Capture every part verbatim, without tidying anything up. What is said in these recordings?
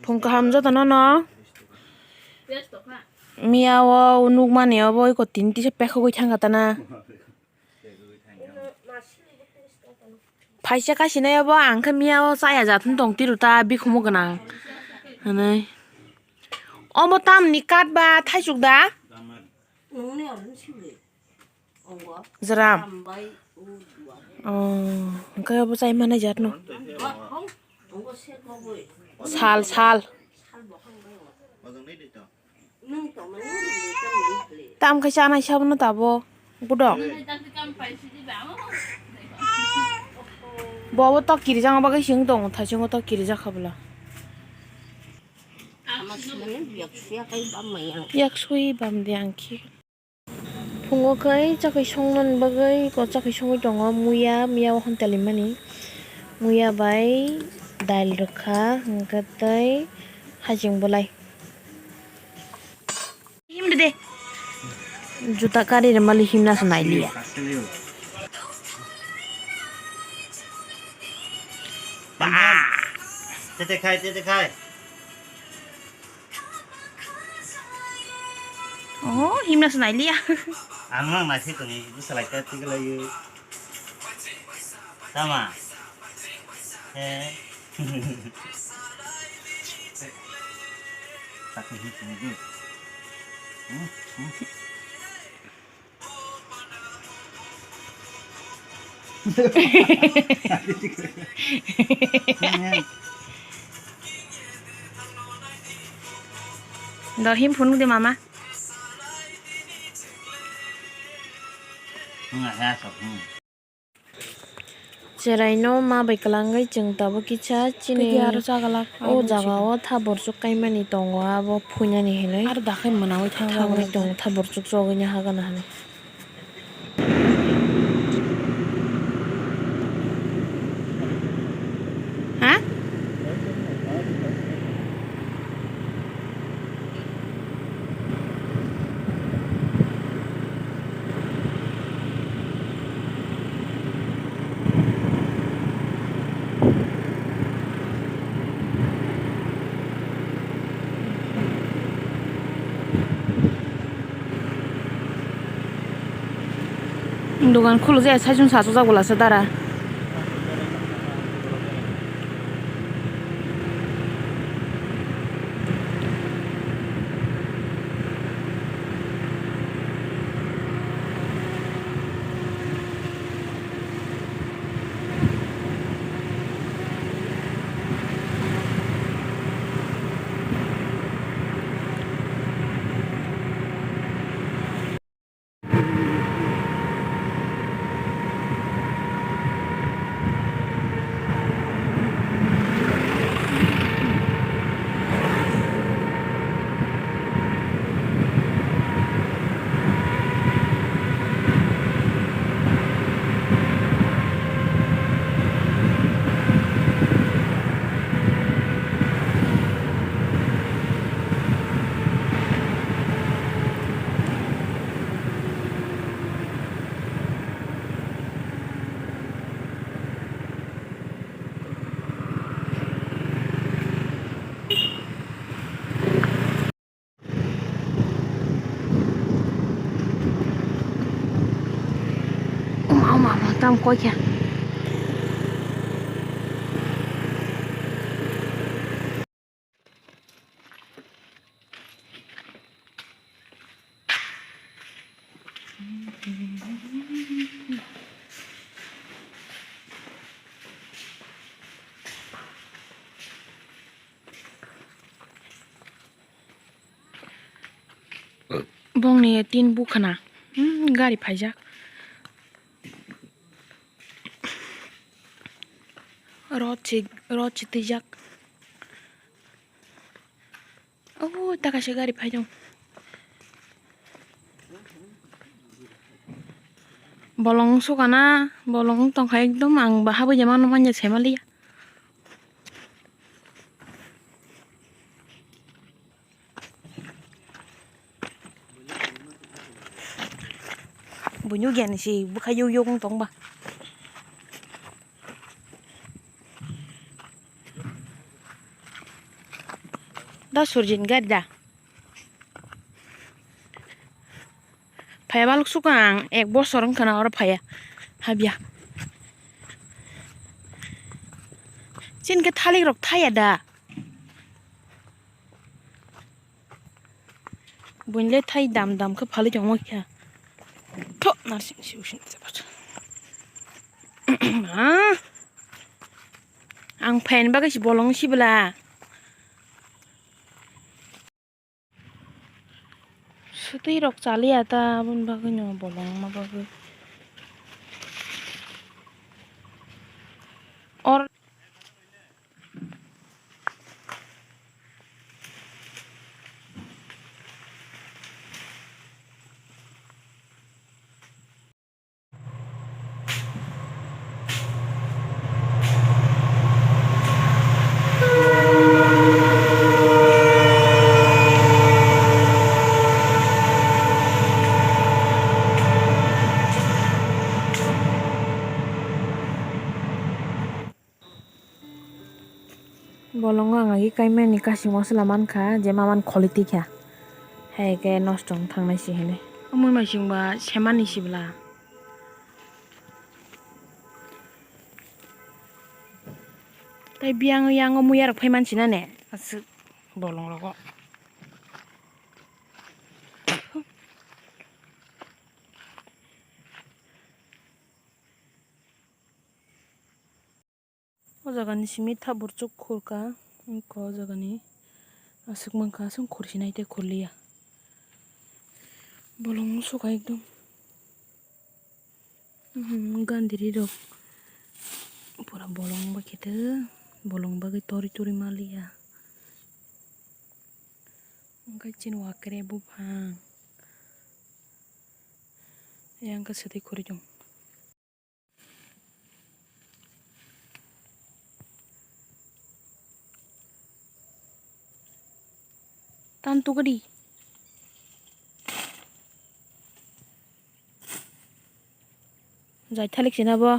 Phung kaham jotono no. Miya o nukmani obo iko tin tisa pekhogwi thangkha tana. Phaisa kasinai obo ang khe miya o chaya jat wng tong tiro ta bikhumu gwnang hinwi. Obo tamni kat ba thaisuk da? Jram. Oh, hwnkhe obo chai manai jat no. Sal, sal. Tam khe chanai sabo no tabo. Budok. Bo obo tok kirijak bagwi sing tongo, thaichungo tok kirijak kha bwla. Yak sui bam de ang khe. Phungo khe chakwi songnani bagwi ko chakwi songwi tongo muya, miya o hwn telimani. Muya bai dail rwkha, hwnkhe tei haching bolai. Him de de. Juta kari rwmali himna se nailiya. Tete khai, tete khai. Oh, himna se nailiya. Ang nang naisai tongwi bwsalaika tiglaiwi. Tama. He. Takni him sini di. Hmm, hmm. Do him phunuk de mama. Hmm, he, sok, hmm. Cheraino ma bai kwlangwi chwng tabuk kisa chini. Tei aro chagalak o jaga o thaborchuk kaimani tongo, abo phuinani hinwi. Aro dakhai mwnawi thangwi tongo, thaborchuk chogwini hagana hinwi. Ha? Dogan khuluk jaya, saichung sachuk jak bwlasa dara. Oma, oma, oma, tam koi kha. Bongni tin bukhana, hmm, gari phaijak. Rot si, rot si twijak. Oh, ta kaisa gari phai tong. Bolong sukana, bolong tongkha ekdom, ang ba habwi jemano manya saimanliya. Buino giyan si bwkha yuk yuk wng tong ba. Da surjin gari da. Phaya baluk suka ang ek bosor wngkha na oro phaya. Habya. Chini khe thalik rok thaya da. Buinle thai dam dam khe phalwi tongma khe. Tho narsing si using. Ah. Ang phaini bagwi si bolong sibla. Swtwi rok chaliya ta, aboni bagwi no bolong ma bagwi. Or Bolongo ang agi kaimani kasing mosla mankha, je maman kholi tikha. Hai khe nosto wng thangnai se hinwi. Omo mai chwngba semani sibla. Tai biyang yang o muya rok phai mansi na ne. Aswk bolong rogo. O jaga ni simi thaburchuk khurka, wngkha o jaga ni aswk mankha, aswk khursinai tei khurliya. Bolong sukha ekdom, uhmm, gandiri rok pura bolong bai khe, bolong bagwi tori tori maliya. Wngkha chini wakre buphang, yang khe swtwi khuri tong. Tan tugadi. Jai thalik sina bo.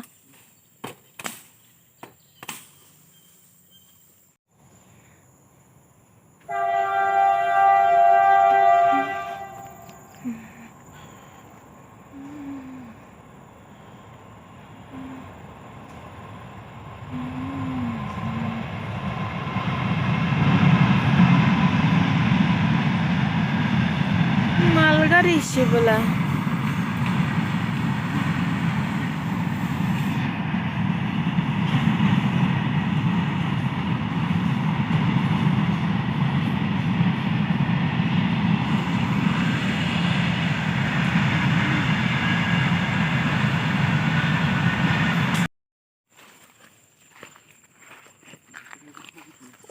Malgari se bwla.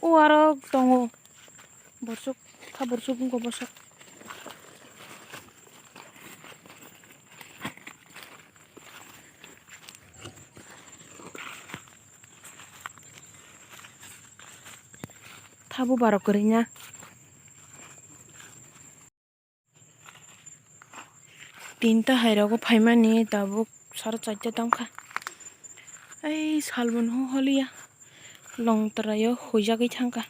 O aro tongo borsuk, tha borsuk wngkha bwswk. Tha bubar rok kwrwi na. Tinta hai rogo phaimani tabuk saro charta tongkha. Ei salbo no holiya, longtrai o huijagwi thangkha.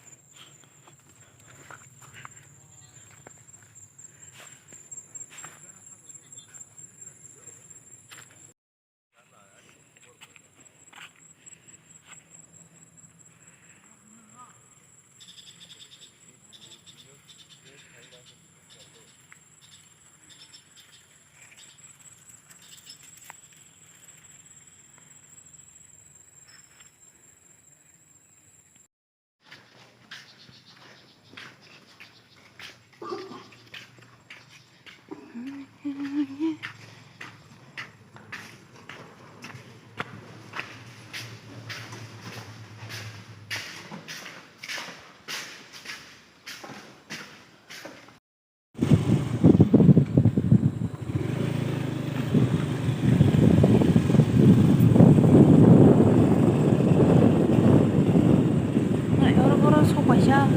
Nai oro oro sok paisa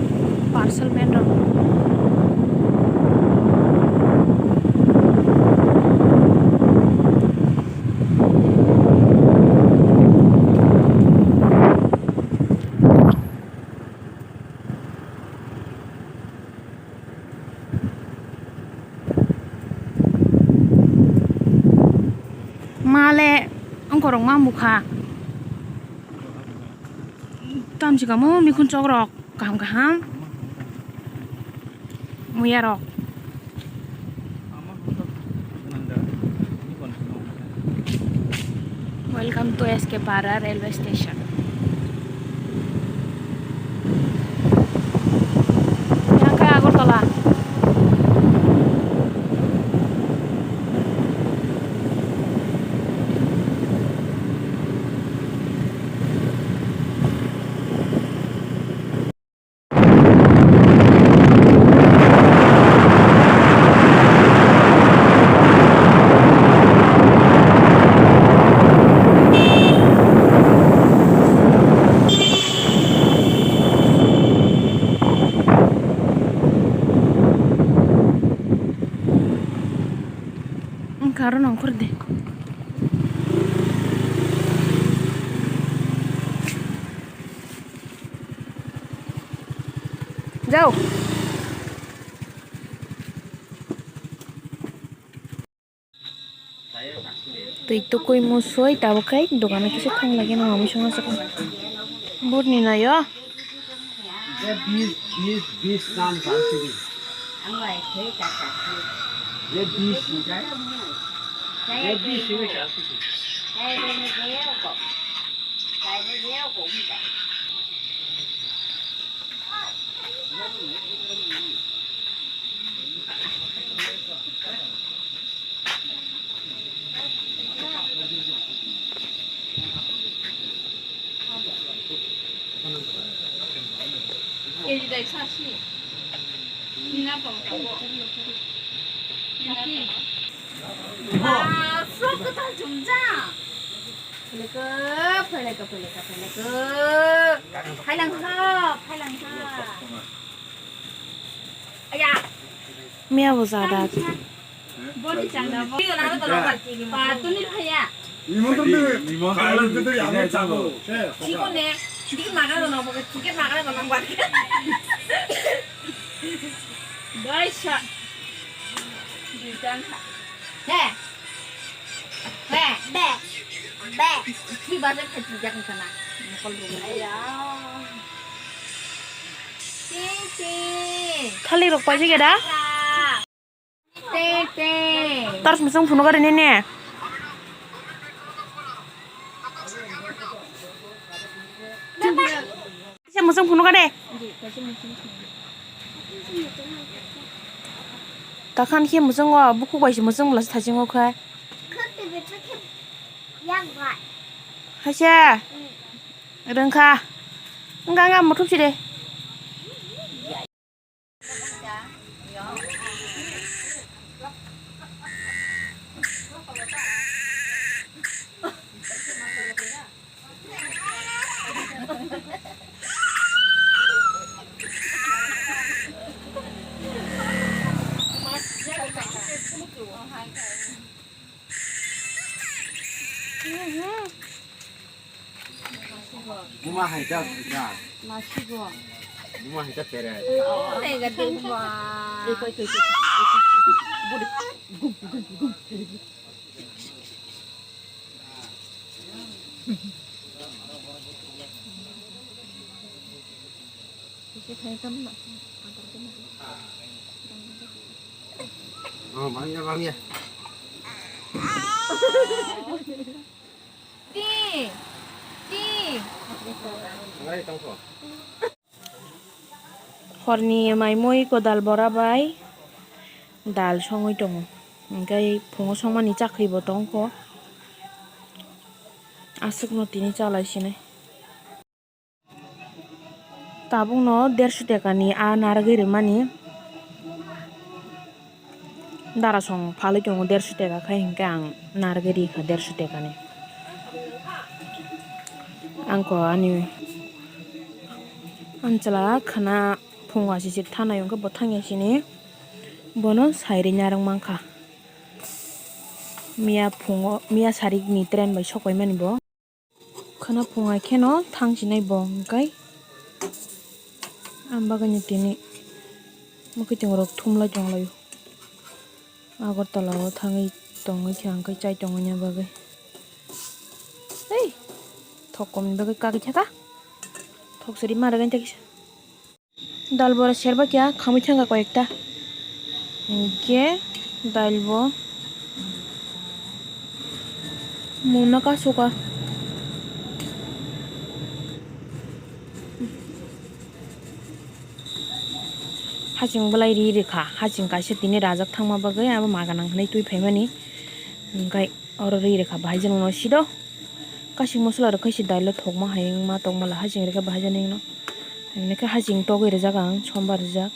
parcel man rok. Male ongkorok ma mukha. Tamsi kamo mikun chok rok kaham kaham. Muya rok. Welcome to S K Para railway station. Yang ke Agartala. Wngkha aro nongkhor de. Jao. Twi tukui musui tabuk khai dogano kisa thang lagi no mamui song aswk. Butni nayo. Ye bis, bis, bis nam kalsidi. Ye bis, ye bis. Frog kwtal chumjak. Phailaka, phailaka, phailaka, phailaka. Phailang ha, phailang ha. Aya. Miya bo jada. Boni chanda bo. Patuni phaya. Nimonton de, nimonton de, amo chabo. Chikone, diki magana dona bo, chike magana dona bo. Doi sa. Duitan. He. He. Be. Be. Twi bajar khe twijak wngkha na. Mokol rwgwi. Aya. Ting, ting. Thalik rok paijak ya da? Ting, ting. Tar sumsung phunuk ari nini. Kaisa mwchwng phunukha de. Takhan khe mwchwngo, bukhuk bai se mwchwng bwlasa thaisingo khe. Haisa. Rwngkha. Wngkha, wngkha, muthupsi de. Buma hai ta, ta. Masigo. Buma hai ta pere. Mega dingwa. Budi. Gum, gum, gum. Oh, bangya, bangya. Ti, ti. Horni mai mui kodal bora bai dal songwi tongo. Hwnkhe phungo songmani chakhwi bo tongkho. Aswkno tini chalai sinai. Tabukno derso tekani a narwgwi rwmani darasong phalwi tongo, derso teka khai hinkhe ang narwgwi rikha derso tekani. Angkho ani, ani chwla khwna phungo asisik thanai hwnkhe bo thangya sini bono sairwi narwk mankha. Miya phungo, miya sarikni train bai sokpaimani bo. Khwna phungai kheno thang sinai bo hwnkhe ang bagwino tini mwkhwtwng rok thumlai tonglaio. Agartala o thangwi tongwi khe ang khe chai tongwi ya bagwi. Thok komni bagwi kagwi thaka. Thok siri ma rwgani ta kisa. Dal bora serba kya khamwi thangkha koyekta. Hinkhe dal bo mungno kasoka. Haching bolai ri rikha, haching kaisa tini rajak thangma bagwi abo maga nang hinwi twi phaimani. Hinkhe oro ri rikha bahai jani uno sido. Kasing mosola rok khe se dailo thokma hai wngma tongmala haching rikha bahai jani wngno. Hinkhe haching togwi rijak ang sombar rijak.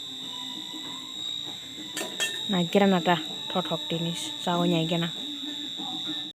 Naigra nata thothok tini chawi naigra na.